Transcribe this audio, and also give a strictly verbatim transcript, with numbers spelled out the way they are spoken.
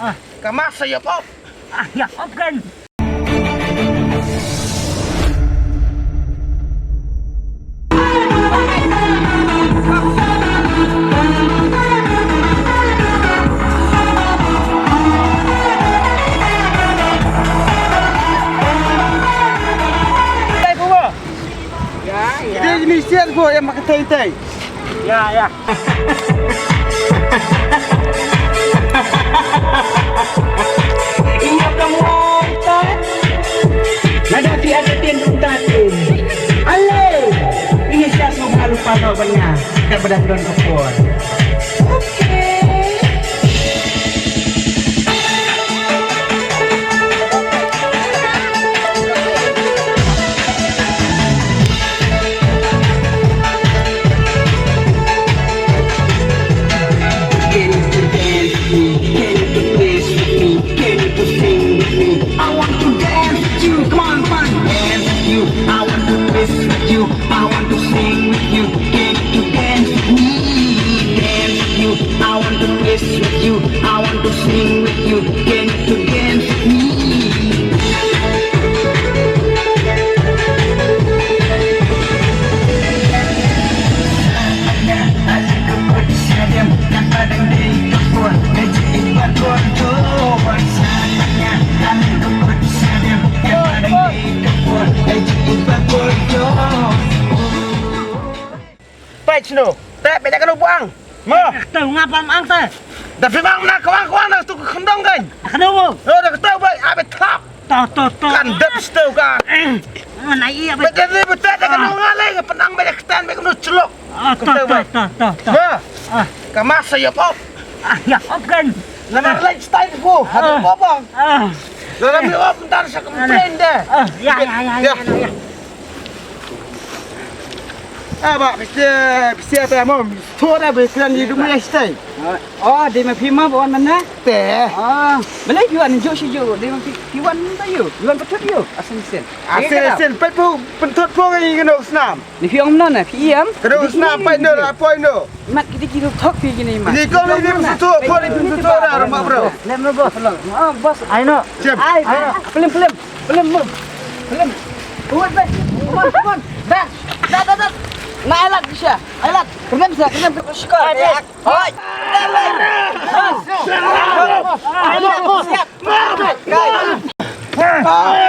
Ah. Ka ma sa ïap op. Ah, ïap op kan. Ïa, ïa. Ite jingmih siat ko ïa ma ka tei tei. Ïa, ïa. Ïa ka mo ta. Lada phi ada tin dum ta tin. Ale. Ini sia so baru pada banya. Dah pada don kepon. Okay. Can you dance with me? Can you dance with me? Can you sing with me? I want to dance with you. Come on, come on. Dance with you. I want to twist with you. I want to sing with you. Can you dance with me? Dance with you. I want to twist with you. I want to sing with you. Can you dance with me? Peit shano. Te peit da kano buang. Mo. Tu nga pam ang te. Da phi mang na kwang kwang na tu ka khyndong kan. Da kano mo. Yo da kata bai abe thlap. To to to. Kan dep sto ka. Mana iya bai. Peit da ni peit da kano nga le nga penang bai da ketan bai kano celok. Ah, to to to to. Mo. Ah. Ka ma sa ïap op. Ah, ïap op kan. Lamar lai style ko. Hadu ko bang. Ah. Lamar ïap op ntar sa complain de. Ah, ya ya ya ya. Ah, ba, piste, piste ta mo. Thora be kran di dum ya stai. Oh, dei ma phi ma ba wan mynne? Te. Ah, balei phi wan jooh shi jooh, dei ma phi, phi wan mynta ïoh, phi wan pathut ïoh, asen sen. Asen sen, peit phu, pathut phu ngi kano snam. Ni phi ong mynno ne, phi ïam? Kano snam, peit no, la poi no. Mat kiti ki thok phi kini mat. Ni ko ni phi thok, poi ni phi thok ra, ra ma bro. Lem no boss. Ah, boss. Ai no. Ai, ai, pelim, pelim. Pelim, pelim. Pelim. Kuat, be. Kuat, kuat. Be. Be, be, be. Na, ai lat, Disha. Ai lat. Kenem sa, kenem ke pasukan. Ai, be. Hoi. Ai lat, siap. Kai.